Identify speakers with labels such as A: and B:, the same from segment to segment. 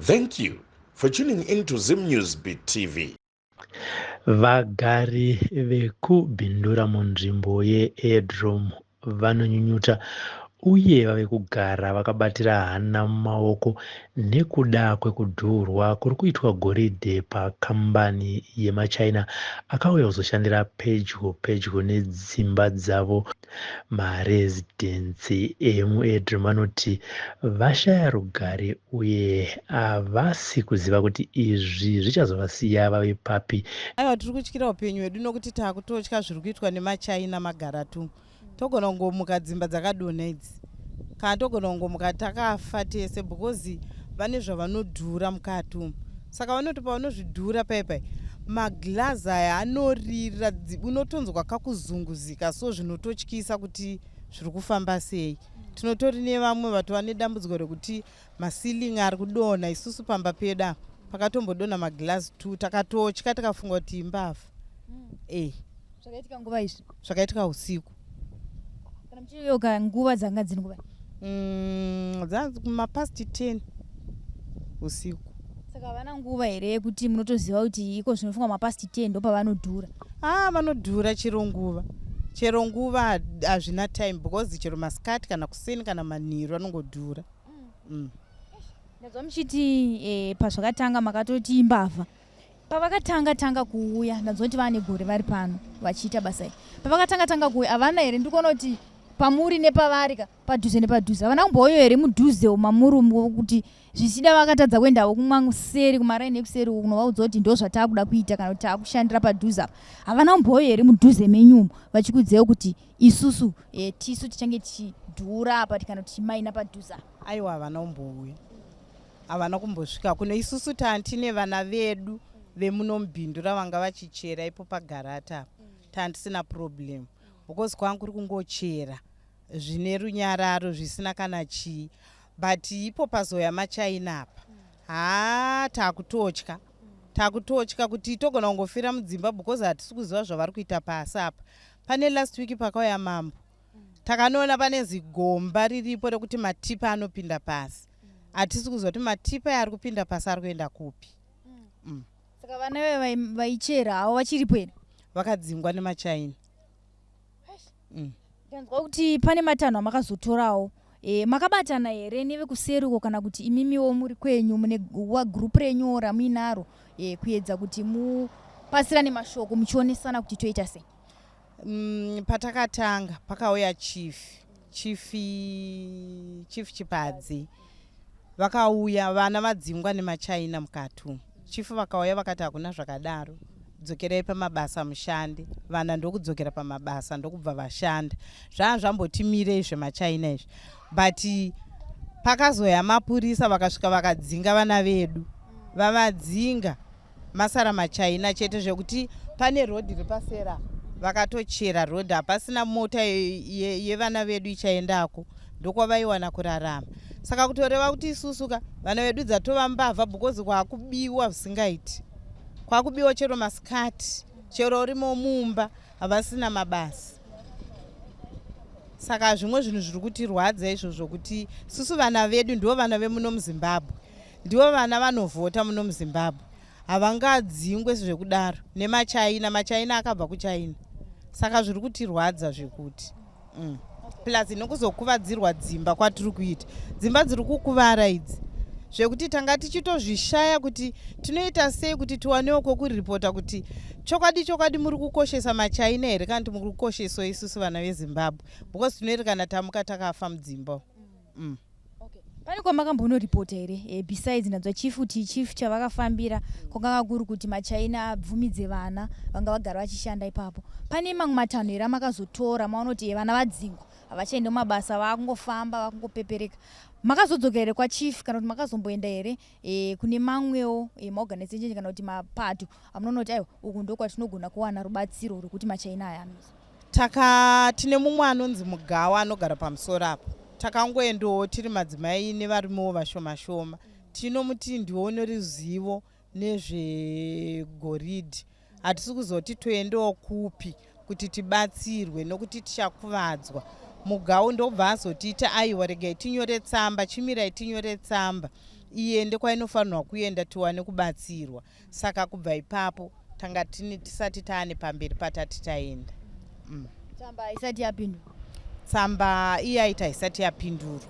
A: Thank you for tuning in to Zim News Beat TV.
B: Vagari vekuBindura munzvimbo yeAirdrome vanonyunyuta uye vave kugara vakabatira hana mumaoko nekuda kwekudhurwa kuri kuitwa goridhe pakambani yemaChina akauya kuzoshandira pedyo pedyo nedzimba dzavo. Marezidensi emuAirdrome anoti vashaya rugare uye havasi kuziva kuti izvi zvichazovasiya vave papi.
C: Aiwa, tiri kutyira upenyu hwedu nokuti taakutotya zviri kuitwa nemaChina magaratu. Togona kungomuka dzimba dzakadonha idzi, kana togona kungomuka takafa tese, because vane zvavanodhura mukati umu. Saka vanoti pavanozvidhura paipai, maglazi aya anorira, unotonzwa kakuzunguzika, so zvinototyisa kuti zviri kufamba sei. Tinotori nevamwe vatova nedambudziko rekuti maceiling ari kudonha. Isusu pamba pedu apa pakatombodonha maglazi 2, takatotya, tikafunga kuti imbavha e.
D: Zvakaitika nguva izvi?
C: Zvakaitika usiku.
D: Kana muchiyoka, nguva dzanga dziri nguva?
C: Mapast 10 usiku.
D: Saka havana nguva here yekuti munotoziva kuti iko zvinofunga mapast 10 ndo pavanodhura?
C: Ah, vanodhura chero nguva, chero nguva, hazvina time, because chero masikati kana kuseni kana manheru anongodhura.
D: Ndazwa muchiti pazvakatanga makatoti imbavha. Pavakatanga tanga kuuya, ndanzwa kuti vane gore vari pano vachiita basa iri. Pavakatanga tanga kuuya, havana here, ndikuona kuti pamuri nepavari ka padhuze nepadhuze, havana kumbouya here mudhuze mamuri umu, kuti zvichida vakatadza kuendawo kumaseri, kumaraini ekuseri uku, kunovaudza kuti ndo zvataakuda kuita kana kuti taakushandira padhuze apa? Havana kumbouya here mudhuze menyu umu vachikuudzewo kuti isusu tisu tichange tichidhura apa kana tichimaina padhuze apa?
C: Aiwa, havana kumbouya, havana kumbosvika kuno. Isusu tantine vana vedu vemuno muBindura vanga vachichera ipo pagarata apa, tandisina problem, because kwanga kuri kungochera zvine runyararo, zvisina kana chii. But ipo pazoya maChina apa, haa, taakutotya, taakutotya kuti togona kungofira mudzimba, because hatisi kuziva zvavari kuita pasi apa. Pane last week pakauya mambo, takanoona pane zigomba riripo rekuti matipa anopinda pasi. Hatisi kuziva kuti matipa ari kupinda pasi ari kuenda kupi.
D: Saka vana vaichera havo vachiripo here?
C: Vakadzingwa nemaChina.
D: Ndanzwa kuti pane matanho amakazotorawo. Makabatana here nevekuseri uko, kana kuti imimiwo muri kwenyu mune group renyuwo ramuinaro kuedza kuti mupasirane mashoko, muchionesana kuti toita sei?
C: Patakatanga pakauya chief, Chief Chipadzi vakauya vana vadzingwa nemaChina mukati umu. Chief vakauya vakati hakuna zvakadaro, dzokerai pamabasa mushande. Vana ndokudzokera pamabasa, ndokubva vashanda. Zvaa zvambotimirei zvemaChina izvi, but pakazoya mapurisa, vakasvika vakadzinga vana vedu. Vavadzinga, masara maChina chete, zvekuti pane rodhi ripasera vakatochera rodhi, hapasina mota yevana vedu ichaendako, ndokwavaiwana kurarama. Saka kutoreva kuti isusu ka vana vedu dzatova mbavha, because kwakubiwa zvisingaiti, kwakubiwa chero masikati, chero urimo mumba, havasina mabasa. Saka zvimwe zvinhu zviri kutirwadza izvozvo, kuti susu vana vedu ndivo vana vemuno muZimbabwe, ndivo vana vanovhota muno muZimbabwe, havangadzingwe zvekudaro nemaChina. MaChina akabva kuChina. Saka zviri kutirwadza zvekuti. Plus nekuzokuvadzirwa dzimba kwatiri kuita, dzimba dziri kukuvara idzi, zvekuti tanga tichitozvishaya kuti tinoita sei kuti tiwanewo kwokuripota kuti chokwadi chokwadi muri kukoshesa maChina here kana kuti muri kukoshesawo isusu vana veZimbabwe, because tinoiti kana tamuka takafa mudzimba.
D: Pane kwamakambonoripota here besides ndanzwa chief kuti chief chavakafambira kwakanga kuri kuti maChina abvumidze vana vanga vagara vachishanda ipapo? Pane mamwe matanho here amakazotora maona kuti vana vadzingwa, havachaende mumabasa, vakungofamba, vakungopepereka? Makazodzokera here kwachief, kana kuti makazomboenda here kune mamwewo maorganization kana kuti mapato amunoona kuti aiwa, uku ndokwatinogona kuwana rubatsiro rwekuti maChina aya amiswa?
C: Taka tine mumwe anonzi Mugawa anogara pamusoro apo. Takangoendawo tiri madzimai nevarumewo vashoma shoma, tinomuti ndione ruzivo nezvegoridhe. Hatisi kuzoti toendawo kupi kuti tibatsirwe nokuti tichakuvadzwa. Mugau ndobva azotiita, aiwa, regai tinyore tsamba, chimirai tinyore tsamba. Iende kwainofanirwa kuenda tiwane kubatsirwa. Saka kubva ipapo tanga tini tisati taane pamberi patati taenda.
D: Tsamba haisati yapindurwa.
C: Tsamba iyaita haisati yapindurwa.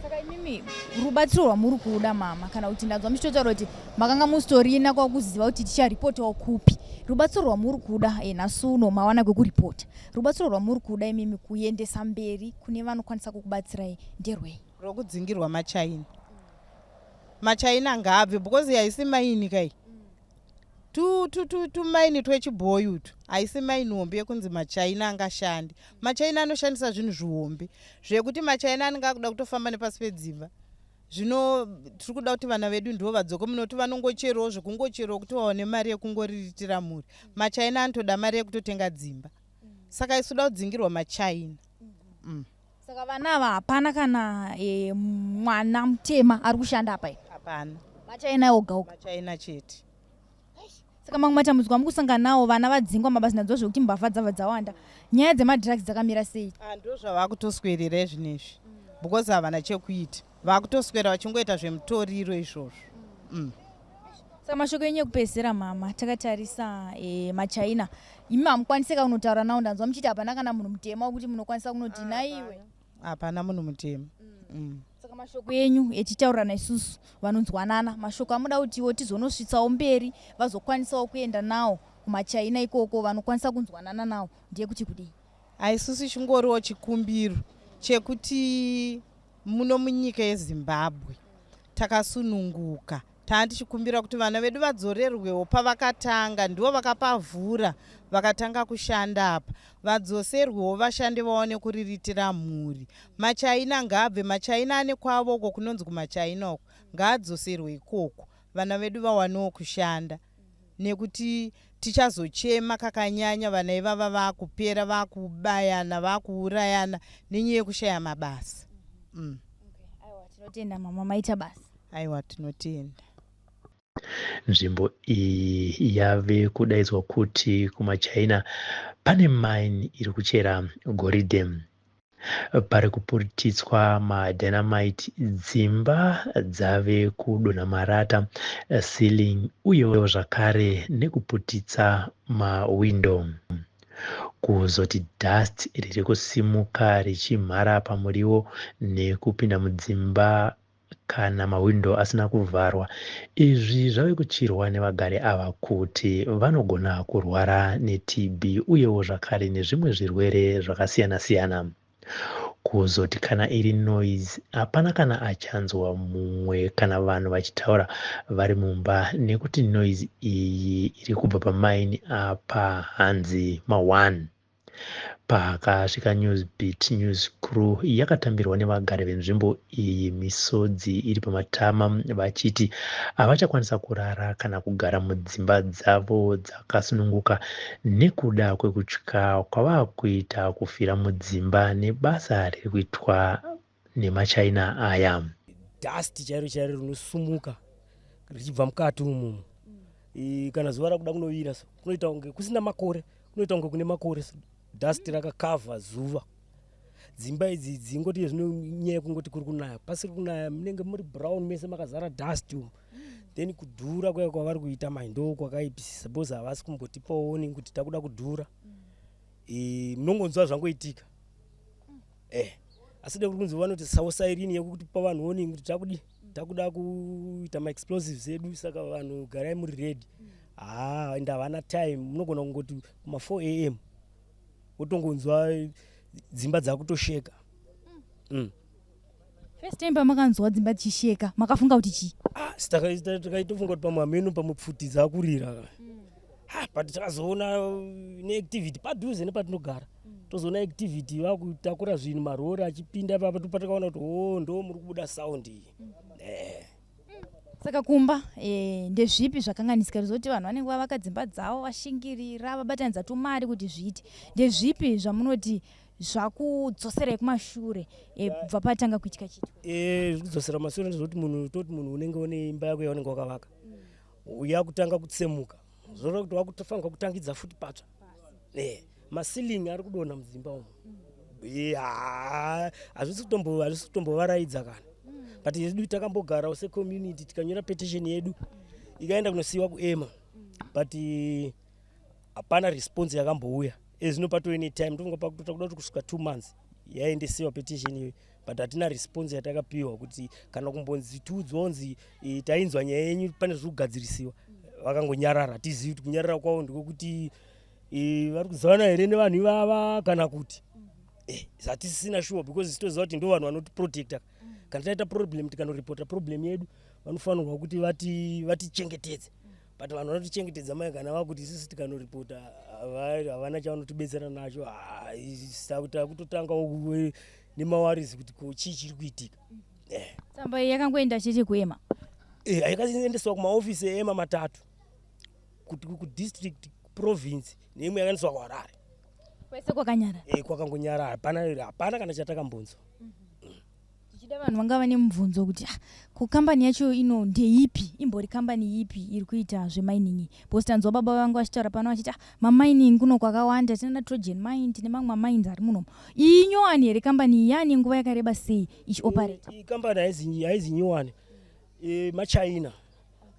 D: Saka imimi rubatsiro rwamuri kuda mama, kana kuti ndanzwa muchitotaura kuti makanga musitorina kwakuziva kuti ticharipotawo kupi. Rubatsiro rwamuri kuda nhasi uno mawana kwekuripota. Rubatsiro rwamuri kuda imimi kuendesa mberi kune vanokwanisa kukubatsirai nderwei?
C: Rokudzingirwa maChina. MaChina ngaabve because haisi maini kai. Tumaini twechibhoyi utu haisi maini hombe yekunzi maChina angashande. MaChina anoshandisa zvinhu zvihombe zvekuti maChina anenge akuda kutofamba nepasi pedzimba. Zvino tiri kuda kuti vana vedu ndivo vadzoke munoti vanongocherawo zvekungocherawo kuti vawane mari yekungoriritira mhuri. MaChina anotoda mari yekutotenga dzimba. Saka isu toda kudzingirwa maChina.
D: Saka vana ava hapana kana mwana mutema ari kushanda apa?
C: Hapana.
D: MaChina oga oga.
C: MaChina chete.
D: Saka mamwe matambudziko amuri kusangana nawo, vana vadzingwa mabasa, nadzo zvekuti mbavha dzabva dzawanda, nyaya dzemadrugs dzakamira sei?
C: Ndo zvavakutoswerera izvinezvi because havana chekuita. Vakutoswera vachingoita zvemutoriro izvozvo.
D: Saka mashoko enyu ekupedzisira mama, takatarisa maChina, imi hamukwanisi ka kunotaura nawo? Ndanzwa muchiti hapana kana munhu mutema wekuti munokwanisa kunoti naiwe.
C: Hapana munhu mutema.
D: Saka mashoko enyu echitaurirana isusu vanonzwanana, mashoko amuda kutiwo tizonosvitsawo mberi, vazokwanisawo kuenda nawo kumaChina ikoko vanokwanisa kunzwanana nawo, ndeyekuti kudii?
C: Aisusu chingoriwo chikumbiro chekuti muno munyika yeZimbabwe takasununguka, taa tichikumbira kuti vana vedu vadzorerwewo pavakatanga. Ndivo vakapavhura vakatanga kushanda apa, vadzoserwewo vashande vaone kuriritira mhuri. MaChina ngaabve. MaChina ane kwavo uko kunonzi kumaChina uko, ngaadzoserwe ikoko, vana vedu vawanewo kushanda, nekuti tichazochema kakanyanya vana ivava vaakupera, vaakubayana, vaakuurayana nenyaya yekushaya mabasa.
D: Aiwa, tinotenda mama, maita basa.
C: Aiwa, tinotenda.
B: Nzvimbo iyi yave kudaidzwa kuti kumaChina pane mine iri kuchera goridhe. Pari kuputitswa madynamite, dzimba dzave kudonha marata, ceiling, uyewo zvakare nekuputitsa mawindo. Kuzoti dust riri kusimuka richimhara pamuriwo nekupinda mudzimba kana mawindo asina kuvharwa. Izvi zvave kutyirwa nevagari ava kuti vanogona kurwara neTB uyewo zvakare nezvimwe zvirwere zvakasiyana-siyana. Kuzoti kana iri noise, hapana kana achanzwa mumwe kana vanhu vachitaura vari mumba, nekuti noise iyi iri kubva pamaini apa hanzi ma1. Pakasvika Newsbeat News Crew yakatambirwa nevagari venzvimbo iyi misodzi iri pamatama, vachiti havachakwanisa kurara kana kugara mudzimba dzavo dzakasununguka nekuda kwekutya kwavakuita kufira mudzimba nebasa riri kuitwa nemaChina aya.
E: Dust chairo chairo rinosumuka richibva mukati umumu. Kana zuva rakuda kunovira so kunoita kunge kusina makore, kunoita kunge kune makore so. Dust rakakavha zuva. Dzimba idzi dzingoti zvino nyaya yekungoti kuri kunaya, pasiri kunaya munenge muri brown mese, makazara dust umu. Then kudhura kuya kwavari kuita mai ndo kwakaipisisa because havasi kumbotipawo warning kuti takuda kudhura. Munongonzwa zvangoitika, asi de kuri kunzi vanoti sawo siren yekutipa vanhu warning kuti takudi takuda kuita maexplosives edu, saka vanhu garai muri ready. Haa, ende havana time. Munogona kungoti kuma4 am wotongonzwa dzimba dzakutosheka.
D: First time pamakanzwa dzimba dzichisheka makafunga kuti chii?
E: Ah, takaitofunga kuti pamwe hameno, pamwe pfuti dzakurira. Ah, but takazoona neactivity padhuze nepatinogara, tozoona activity vakutakura zvinhu, marori achipinda ipapo, patakaona kuti o ndo muri kubuda sound iyi.
D: Saka kumba ndezvipi zvakanganisika? Rizoti vanhu vanenge vavaka dzimba dzavo, vashingirira, vabatanidza tumari kuti zviite, ndezvipi zvamunoti zvakudzoserai kumashure kubva patanga kuitika chito?
E: Zvikudzosera kumashure ndezvekuti munhu, toti munhu unenge une imba yako yaunenge wakavaka, yakutanga kutsemuka, zvoreva kuti wakutofanirwa kutangidza futi patsva. Maceiling ari kudonha mudzimba umu. Hazvisi kutombovaraidza kana. But yedu takambogarawo secommunity, tikanyora petition yedu, ikaenda kunosiyiwa kuEMA, but hapana response yakambouya. Ezvino patove netime, ndofunga pakutoita kuda kuti kusvika 2 months yaendesiwa petition iyoyo, but hatina response yatakapiwa kuti kana kumbonzi tiudzwa kunzi tainzwa nyaya yenyu, pane zviri kugadzirisiwa. Vakangonyarara. Hatizivi kuti kunyarara kwavo ndikokuti vari kuzivana here nevanhu ivava kana kuti hatisisina sure, because toziva kuti ndo vanhu vanotiprotecta. Kana taita problem, tikanoripota problem yedu, vanofanirwa kuti vatichengetedze, but vanhu vanotichengetedza mai kana vakuti isusu tikanoripota havana chavanotibetsera nacho. Takutotangawo nemaworries kuti ko chii chiri kuitika.
D: Tsamba iyi yakangoenda chete kuEMA?
E: Yakaendeswa kumaofisi eEMA matatu, kuti kudistrict, province, neimwe yakaendeswa kuHarare.
D: Kwese kwakanyarara?
E: Kwakangonyarara, hapana kana chatakambonzwa.
D: Zvichida vanhu vangava nemubvunzo kuti ah, ko kambani yacho ino ndeipi? Imbori kambani ipi iri kuita zvemining? Because tanzwa baba vangu vachitaura pano vachiti ah, mamining kuno kwakawanda, tina Trojan Mine, tine mamwe mamines ari munomo. Iyi inyowani here kambani iyi? Yaane nguva yakareba sei ichioperate?
E: Iyi kambani haizi nyowani. MaChina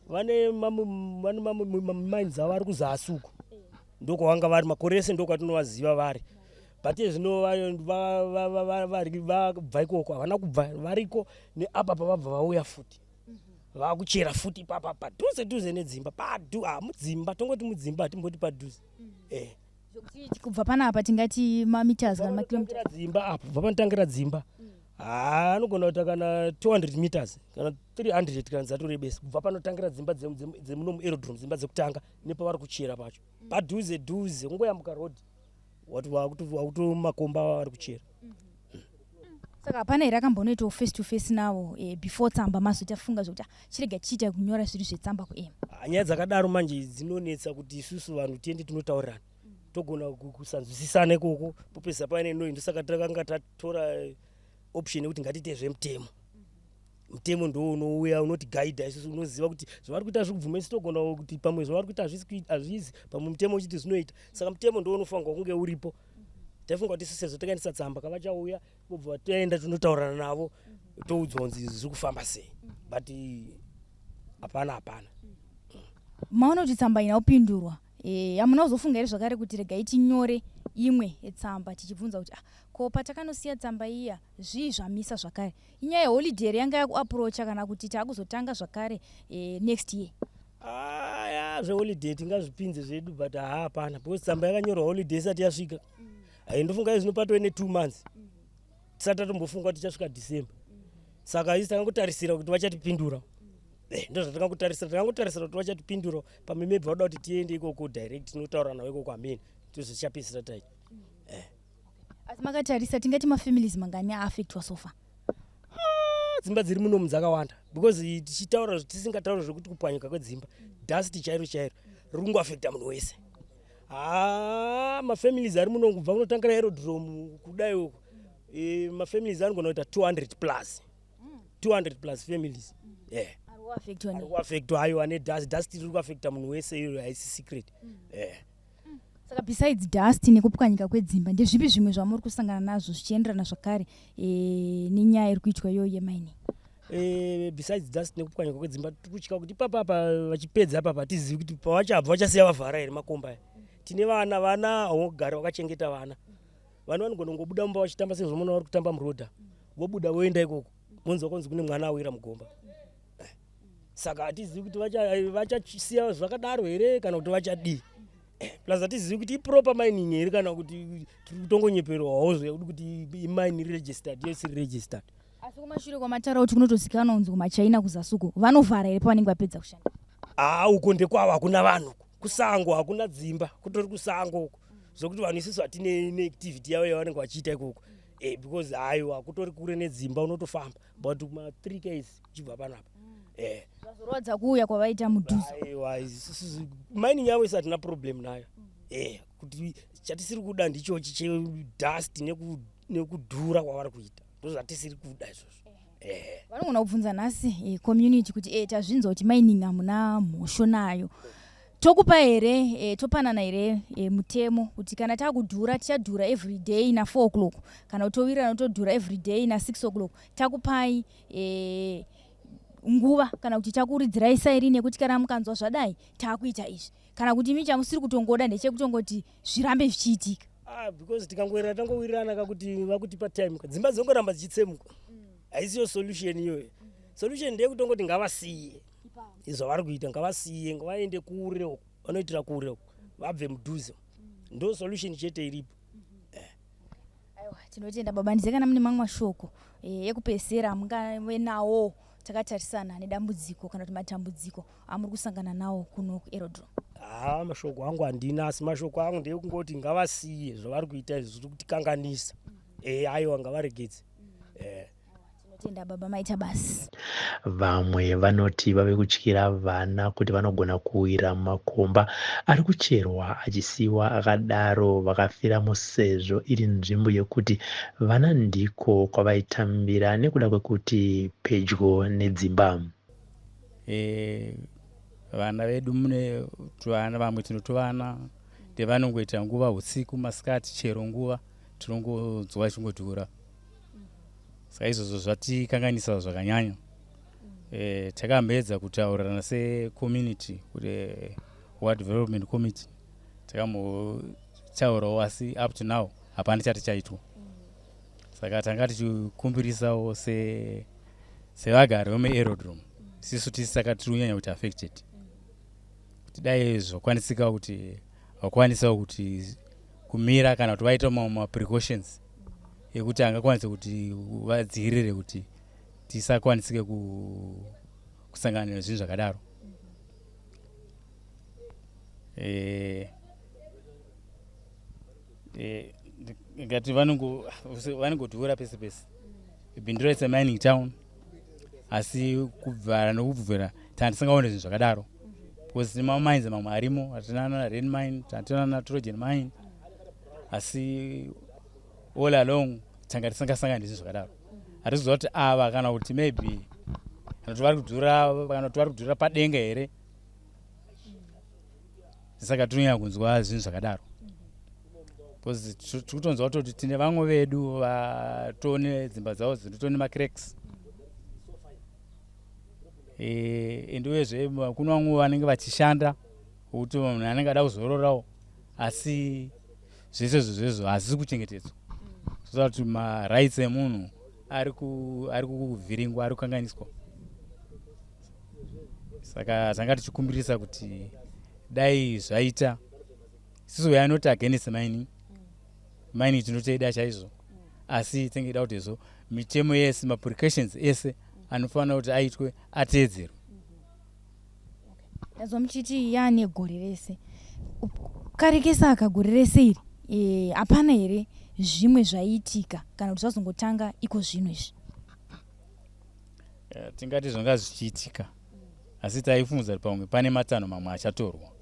E: vane mamwe mamines avo ari kuzasi uko, ndokwavanga vari makore ese, ndokwatinovaziva vari, but zvino vabva ikoko, havana kubva, variko neapa pavabva vauya futi, vakuchera futi ipapa padhuze dhuze nedzimba padu, mudzimba, tongoti mudzimba, hatimboti padhuze.
D: Zvokuti kubva panapa tingati mameters kana makilomita?
E: Dzimba apo, kubva panotangira dzimba, haa, anogona kuita kana 200 meters kana 300 kana dzatorebesa, kubva panotangira dzimba dzemuno muaerodrome, dzimba dzekutanga, nepavari kuchera pacho padhuze dhuze, kungoyambuka road wati wakutomakomba vari kuchera.
D: Saka hapana here akambonoitawo face to face navo before tsamba mazoita funga zvokuti ah, chirega chiita kunyora zviri zvetsamba kuEMA?
E: Ah, nyaya dzakadaro manje dzinonetsa kuti isusu vanhu tiende tinotaurirana, togona kusanzwisisana ikoko, popesa paine noi. Ndosaka takanga tatora option yekuti ngatiite zvemutemo. Mutemo ndo unouya unotigaidha isusu, unoziva kuti zvavari kuita zviri kubvuma. Isu togona kuti pamwe zvavari kuita hazvisi, pamwe mutemo uchiti zvinoita. Saka mutemo ndo unofanirwa kunge uripo. Taifunga kuti isu sezvo takaendesa tsamba, kavachauya vobva taenda tinotaurirana navo, toudzwa kunzi zviri kufamba sei, but hapana, hapana.
D: Maona kuti tsamba ina kupindurwa, hamuna kuzofunga here zvakare kuti regai tinyore imwe tsamba tichibvunza kuti ah, ko patakanosiya tsamba iya zvii zvamisa zvakare? Inyaya yeholiday here yanga yakuapproacha, kana kuti taakuzotanga zvakare next year?
E: Aya, zveholiday tingazvipinze zvedu, but haa, hapana, because tsamba yakanyorwa holiday isati yasvika. Hai, ndofunga izvino patove ne2 months tisati tatombofunga kuti tichasvika December. Saka isi takangotarisira kuti vachatipindura. Ndo zvatakangotarisira, takangotarisira kuti vachatipindura. Pamwe maybe vauda kuti tiende ikoko direct tinotaura navo ikoko, amene tozvichapedzisira taita.
D: Asi makatarisa, tingati mafamilies mangani aaffectwa so far?
E: Dzimba dziri munomu dzakawanda, because tichitaura, tisingatauri zvekuti kupwanyika kwedzimba, dust chairo chairo riri kungoafecta munhu wese. Haa, mafamilies ari muno, kubva kunotangira aerodrome kudai uko, mafamilies anogona kuita 200 plus, 200 plus families, yeah.
D: Ari kuaffectwa?
E: Ari kuaffectwa ayo ane dust. Dust riri kuafecta munhu wese, iyoyo haisi secret.
D: Saka besides dust nekupwanyika kwedzimba, ndezvipi zvimwe zvamuri kusangana nazvo zvichienderana zvakare nenyaya iri kuitwa iyoyo yemining?
E: Besides dust nekupwanyika kwedzimba, tiri kutya kuti ipapapa vachipedza apapa, hatizivi kuti pavachabva vachasiya vavhara here makomba aya. Tine vana, vana haungogari wakachengeta vana. Vana vanogona kungobuda mumba vachitamba sezvo muna vari kutamba murodha, vobuda voenda ikoko, monzwa kwanzi kune mwana awira mugomba. Saka hatizivi kuti vachasiya zvakadaro here kana kuti vachadii. Plus hatizivi kuti iproper mining here kana kuti tiri kutongonyeperwawo zvekuti kuti imine iri registered, iyo isiri registered.
D: Asi kumashure kwamataura kuti kunotozikanwa kunzi kumaChina kuzasi uko, vanovhara here pavanenge vapedza kushanda?
E: Haa, uko ndekwavo, hakuna vanhu uko, kusango, hakuna dzimba, kutori kusango uko, zvokuti vanhu isusu hatine neactivity yavo yavanenge vachiita ikoko, because haiwa, kutori kure nedzimba, unotofamba about ma3 ks uchibva panapa.
D: Zvazorwadza kuuya kwavaita mudhuze.
E: Aiwa, mining yavo isi hatina problem nayo, kuti chatisiri kuda ndichochi chedust nekudhura kwavari kuita, ndozvatisiri kuda izvozvo.
D: Vanogona kubvunza nhasi community kuti tazvinzwa kuti mining hamuna mhosho nayo. Tokupa here topanana here mutemo kuti kana takudhura tichadhura everyday na 4 o'clock, kana kutowirirana todhura everyday na 6 o'clock, takupai nguva kana kuti takuridzirai siren yekuti kana mukanzwa zvadai taakuita izvi, kana kuti imi chamusiri kutongoda ndechekutongoti zvirambe zvichiitika?
E: Ah, because tikangoerera tangowirirana kakuti vakutipa time, dzimba dzongoramba dzichitsemuka. Haisiyo solution iyoyo. Solution ndeyekutongoti ngavasiye zvavari kuita, ngavasiye, ngavaende kure uko vanoitira, kure uko, vabve mudhuze. Ndo solution chete iripo.
D: Aiwa, tinotenda baba. Ndize kana mune mamwe mashoko ekupedzisira mungave nawo takatarisana nedambudziko kana kuti matambudziko amuri kusangana nawo kuno kuAerodrome.
E: Haa, mashoko angu handina, asi mashoko angu ndeyekungoti ngavasiye zvavari kuita izvi, zviri kutikanganisa. Aiwa, ngavaregedze.
D: Tinotenda baba, maita basi.
B: Vamwe vanoti vave kutyira vana kuti vanogona kuwira mumakomba ari kucherwa achisiyiwa akadaro vakafiramo, sezvo iri nzvimbo yekuti vana ndiko kwavaitambira nekuda kwekuti pedyo nedzimba.
F: Vana vedu, mune tuvana vamwe tinotovana ndevanongoita nguva usiku, masikati, chero nguva tinongonzwa ichingodhura. Saka izvozvo zvatikanganisa zvakanyanya. Takamboedza kutaurirana secommunity kuti ward development committee, takambotaurawo, asi up to now hapana chati chaitwa. Saka tanga tichikumbirisawo sevagari vemuAerodrome, sisu tisi saka tiri kunyanya kuti affected, kuti dai zvakwanisika kuti vakwanisawo kuti kumira kana kuti vaita mamwe maprecautions ekuti angakwanise kuti vadzivirire kuti tisakwanisike kusangana nezvinhu zvakadaro. Ngati vanongodhura pese pese. Bindura is a mining town, asi kubvara nokubvira tanga tisingaone zvinhu zvakadaro, because tine mamines mamwe arimo, hatina na Ren Mine, hatina na Trojan Mine, asi all along tanga tisingasangani nezvinhu zvakadaro. Hatisiziva kuti ava kana kuti maybe kana kuti vari kudhura, kana kuti vari kudhura padenga here. Saka tinonyanya kunzwa zvinhu zvakadaro because tiri kutonzwa kutoti tine vamwe vedu vatone dzimba dzavo dzinoto nemacracks. And uyezve kune vamwe vanenge vachishanda kuti munhu anenge ada kuzororawo, asi zvese izvo zvezvo hazvisi kuchengetedzwa, zvotaura kuti marights emunhu ari kuvhiringwa, ari kukanganiswa. Saka tanga tichikumbirisa kuti dai zvaita. Isusu we are not against mining. Mining tinotoida chaizvo, asi tinge da kuti izvo mitemo yese, maprecautions ese anofanira kuti aitwe ateedzerwe.
D: Ndazwa muchiti yaane gore rese kareke, saka gore rese iri hapana here zvimwe zvaiitika kana kuti zvazongotanga iko zvino izvi?
F: Tingati zvanga zvichiitika, asi taifunza kuti pamwe pane matanho mamwe achatorwa.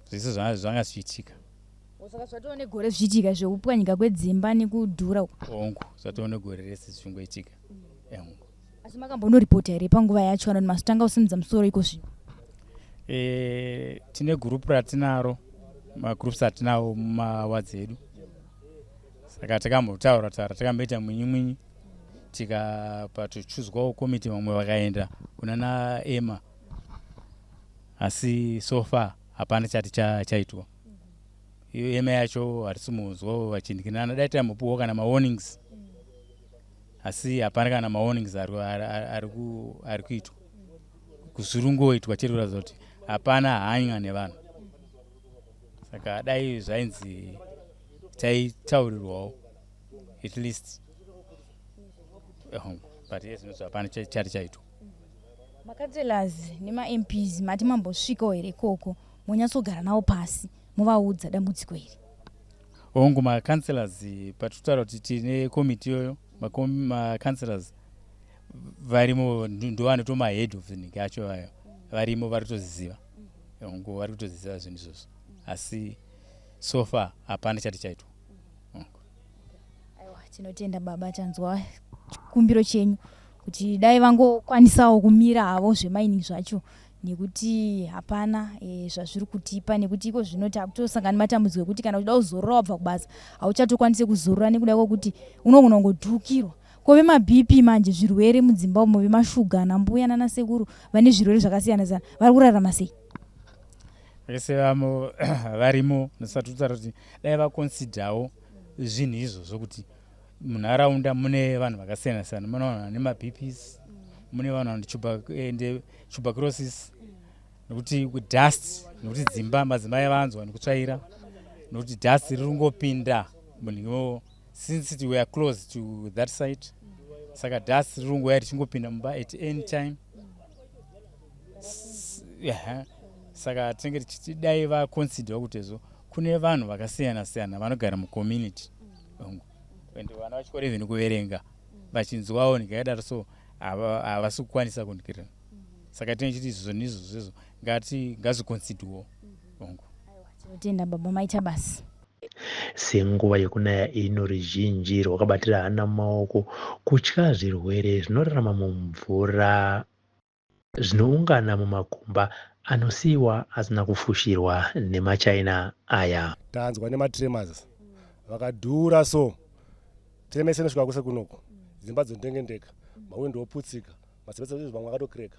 F: Zvese zvanga zvichiitika.
D: Saka zvatova negore zvichiitika zvekupwanyika kwedzimba nekudhura uku?
F: Hongu, zvatova negore rese zvichingoitika, hongu.
D: Asi makambonoripota here panguva yacho, kana kuti mazotanga kusimudza musoro iko zvino?
F: Tine gurupu ratinaro, magroups atinawo mumawards edu. Saka takambotaura taura, takamboita mwinyi mwinyi, tikapatochuzwawo komiti, vamwe vakaenda kuna naEMA, asi so far hapana chati chaitwa. Iyo EMA yacho hatisi munzwawo vachindinana. Dai tambopuwawo kana mawarnings, asi hapana kana mawarnings ari kuitwa. Kuzvirungoitwa chete kuratidza kuti hapana hanya nevanhu. Saka dai zvainzi taitaurirwawo at least, but yes, hapana chati chaitwa.
D: Macouncillors nemaMPs mati mambosvikawo here ikoko, monyatsogara navo pasi, movaudza dambudziko iri?
F: Hongu, macouncillors, patitaura kuti tine komiti iyoyo, macouncillors varimo, ndo vanotoma head of the yacho vayo, varimo, vari kutoziziva. Hongu, vari kutoziziva zvinhu izvozvo, asi so far hapana chati chaitwa.
D: Aiwa, tinotenda baba. Tanzwa chikumbiro chenyu kuti dai vangokwanisawo kumira havo zvemining zvacho. Nekuti hapana e, zvazviri kutipa nekuti iko zvino takutosangana nematambudziko ekuti kana uchida kuzorora wabva kubasa hauchatokwanise kuzorora nekuda kwekuti unogona kungodhukirwa. Ko vemaBP manje zvirwere mudzimba umo vemashuga nambuya nanasekuru vane zvirwere zvakasiyana siyana vari kurarama sei?
F: Vese vamo varimo ndosati kutaura kuti dai vakonsidawo zvinhu izvozvo kuti munharaunda mune vanhu vakasiyana siyana mune vanhu vane mabps mune vanhu vane tuberculosis nekuti dust nekuti dzimba madzimai vanzwa nekutsvaira nekuti dust riri kungopinda munhu since we are close to that site saka dust riri kungouya richingopinda mumba at any time yeah. Saka tinenge tichiti dai vaconsiderwa kuti izvo kune vanhu vakasiyana siyana vanogara mucommunity and vana vachikora even kuverenga vachinzwawo ndikadaro so havasi kukwanisa kundikirira saka tinenge tichiti izvozvo neizvozvo izvo ngati ngazviconsiderwo hongu.
D: Tinotenda baba maita basa.
B: Senguva yekunaya ino ruzhinji rwakabatira hana mumaoko kutya zvirwere zvinorarama mumvura zvinoungana mumakomba anosiiwa asina kufushirwa nemaChina aya.
G: Tanzwa nematremors vakadhura so tremor yese inosvika kwese kunoku dzimba dzondengendeka mawindo oputsika masebesa vamwe akatokreka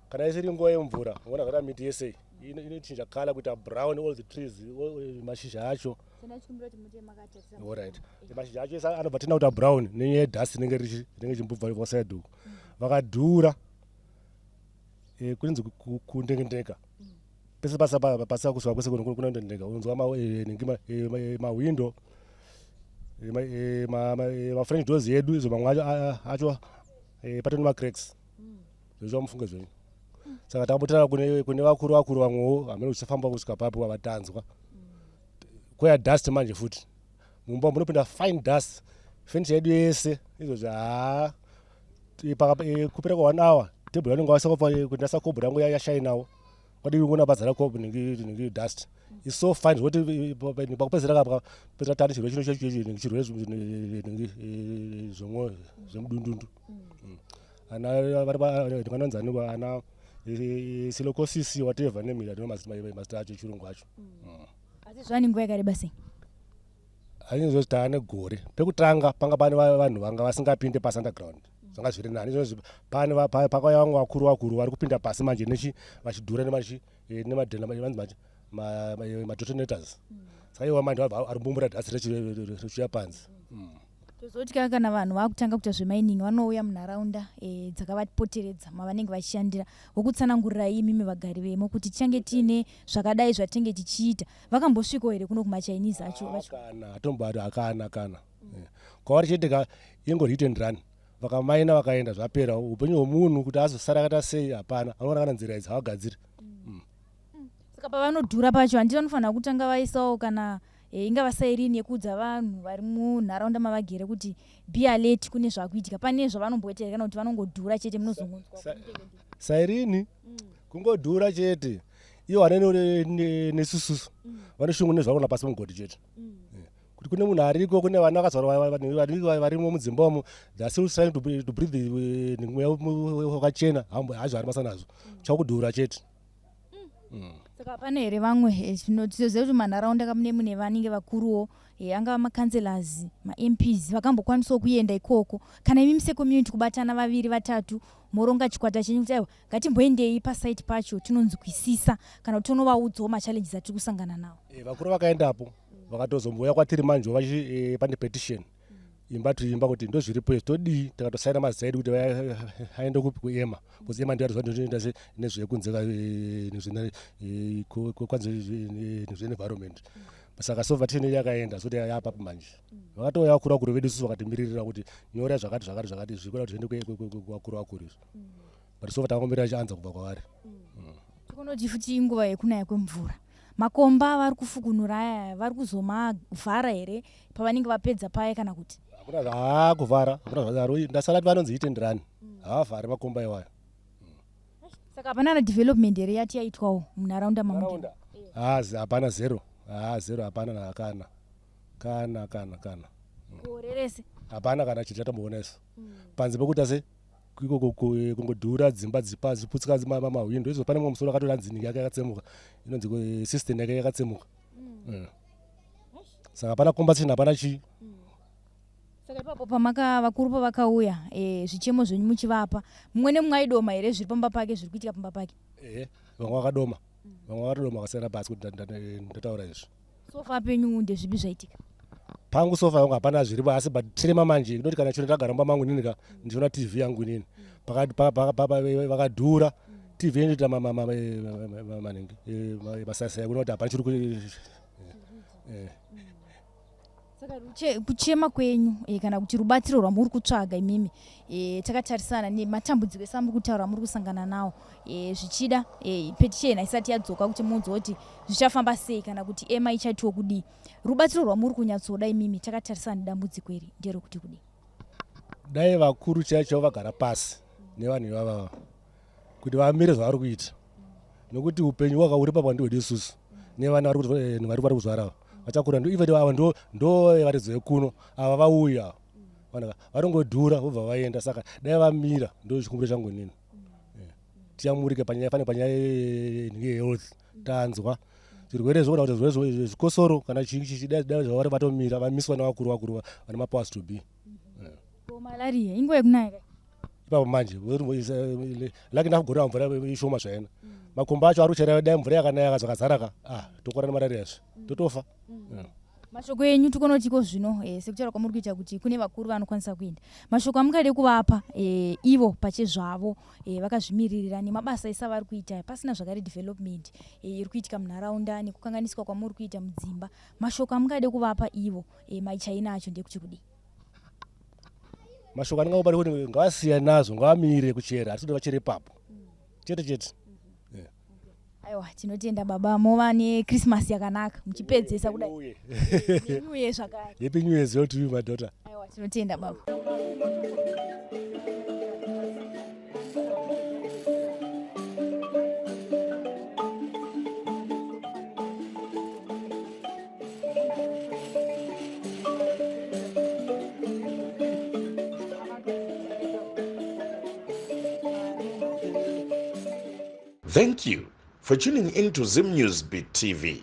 G: kana isiri nguva yemvura unoona zvada miti yese inochinja kala kuita brown all the trees mashizha acho alright mashizha acho ese anobva tena kuita brown nenyaya yedust inenge rinenge ichimbobva kwasaidi uku vakadhura eh, kunonzi kundengendeka pese pasa pasa kuswa kwese kunondendeka unonzwa eh, eh, mahwindo mafrench doors yedu izvo mamwe acho pato nemacracks zvezvo mufunge zvenyu saka takambotara kune vakuru vakuru vamwewo hamene uchifamba kusvika papi wavatanzwa kwaya dust manje futi mumba munopinda fine dust furniture yedu yese izvozvi haa kupera kwa one hour table yanenge waisa kuti ndasa kobu rangu yashainawo kwadii kuona pazara kobu nenge dust is so fine zvekuti pakupedzera ka pedzera tani chirwere chino chirwere zvomwoyo zvemudundundu ana vanonzi ani ana silicosis whatever name I don't know mazita acho echirungu acho.
D: Asi zvane nguva yakareba sei?
G: Ainzoti taane gore pekutanga panga pane vanhu vanga vasingapinde pasi underground zvanga zviri nani izvozvi pane pakauya vamwe vakuru vakuru vari kupinda pasi manje nechi vachidhura nemachi eh, nemadhena vanzi machi madetonators saka iwo manje ari mbumbura dasi rechiuya panze.
D: Tozotya kana vanhu vakutanga kuita zvemining vanouya munharaunda e, dzakavapoteredza mavanenge vachishandira vokutsanangurirai imimi vagari vemo kuti tichange tiine zvakadai zvatinenge tichiita. Vakambosvikawo here kuno kumaChinese acho?
G: Kana atombati hakana kana mm. Kwavari chete ka ingori hit and run vakamaina vakaenda zvapera upenyu hwemunhu kuti azosara akaita sei hapana anoona kana nzira idzi havagadziri mm.
D: Saka pavanodhura pacho handiti vanofanira kutanga vaisawo kana e, ingava sairini yekuudza vanhu vari munharaunda mavagere kuti be alert kune zvakuitika pane zvavanomboita here kana kuti vanongodhura chete munozongonzwa
G: sairini kungodhura chete ivo vane nesususu vane shungu nezvaona pasi pemugodhi chete kuti kune munhu ariko kune vana vakazvarwa varimo mudzimba umo they are still trying to breathe mweya wakachena hazvo hari basa nazvo chakudhura chete.
D: Saka hapana here vamwe eh, tinoziva kuti manharaunda kamune mune vanenge vakuruwo eh, angava macancelors maMPs vakambokwanisawo kuenda ikoko kana imi secommunity kubatana vaviri vatatu moronga chikwata chenyu kuti aiwa ngatimboendei pasite pacho tinonzwisisa kana kuti tonovaudzawo machallenges atiri kusangana nawo.
G: E, vakuru vakaendapo vakatozombouya kwatiri manje vachi e, pane petition imba tuimba kuti ndozviripo izvi todii takatosaina mazita edu kuti aende kupi kuema because ema ndiyo atoenda nezvekunze kwanzi nezveenvironment saka sova tine yakaenda so yapapo manje vakatouya vakuru vakuru vedu isusu vakatimiririra kuti nyora zvakati zvakati zvakati izvi kuda kuti zviende kuvakuru vakuru izvi but sova takangomirira chianza kubva kwavari.
D: Tikunoti futi inguva yekunaya kwemvura makomba vari kufukunura aya vari kuzomavhara here pavanenge vapedza paya kana kuti
G: hakuna haa kuvhara hakuna zvadaro ndasara vanonzi hit and run havavhari makomba iwayo.
D: Saka hapana na development here yati yaitwawo munharaunda mamunhu?
G: Haa hapana zero haa zero hapana na kana kana kana kana
D: gore rese
G: hapana kana chinhu chatamboona isu panze pekuita se Ikoko kungodhura dzimba dzipa dziputsika mahwindo izvo. Pane mumwe musoro akatora nziniki yake yakatsemuka, inonzi system yake yakatsemuka. Saka hapana compensation, hapana chii.
D: Saka ipapo pamaka vakuru pavakauya, zvichemo zvenyu muchivapa, mumwe nemumwe aidoma here zviri pamba pake, zviri kuitika pamba pake?
G: Ehe, vamwe vakadoma, vamwe vakatodoma vakasiyana pasi kuti ndataura izvi.
D: Sofa penyu ndezvipi zvaitika?
G: Pangu sofa yangu hapana zviripo, asi but tirema manje inoti kana chiro ndagara mumba mangu inini ka, ndichiona TV yangu inini, pakati vakadhura TV inoita maningi masasaya kuona kuti hapana chiri.
D: Saka kuchema kwenyu, kana kuti rubatsiro rwamuri kutsvaga imimi, takatarisana nematambudziko ese amuri kutaura muri kusangana nawo, zvichida petition haisati yadzoka kuti munzwe kuti zvichafamba sei kana kuti ema ichaitiwo kudii, rubatsiro rwamuri kunyatsoda imimi takatarisana nedambudziko iri nderekuti kudii?
G: Dai vakuru chaivo chaivo vagara pasi nevanhu ivavava kuti vamire zvavari kuita, nokuti upenyu hwaka uri papa ndihwedu isusu nevana vari kuzvara ava vachakura. Ndo even ava ndo varidzi vekuno ava vauya ava varongodhura vobva vaenda. Saka dai vamira, ndo chikumbiro changu inini. Tiyamurike panyaya fane panyaya yehealth. Tanzwa zvirwere zvogona kuti zvirwere zvikosoro kana chii chichi, dai zvavari vatomira, vamiswa nevakuru vakuru vane mapowers to be.
D: Ko malaria inguva yekunaya kai?
G: Ipapo manje laki ndakugorera mvura ishoma zvaena, makomba acho ari kuchera. Dai mvura yakanaya zvakazara ka, ah, tokora nemalaria zve totofa.
D: Mashoko enyu tikonotiko zvino, sekutaura kwamuri kuita kuti kune vakuru vanokwanisa kuenda, mashoko amungade kuvapa, ivo pachezvavo, vakazvimiririra nemabasa ese avari kuita, pasina zvakare development iri kuitika munharaunda nekukanganiswa kwamuri kuita mudzimba, mashoko amungade kuvapa ivo, maichaina acho ndekuti kudii?
G: Mashoko andingakupa ndekuti ngavasiyane nazvo, ngavamire kuchera. Hatisi kuti vachere ipapo chete chete.
D: Aiwa, tinotenda baba, mova neChristmas yakanaka muchipedzesa kudai.
G: Uye.
D: New Year zvakare.
G: Happy New Year as well to you, my daughter.
D: Aiwa, tinotenda baba.
A: Thank you for tuning in to Zim News Beat TV.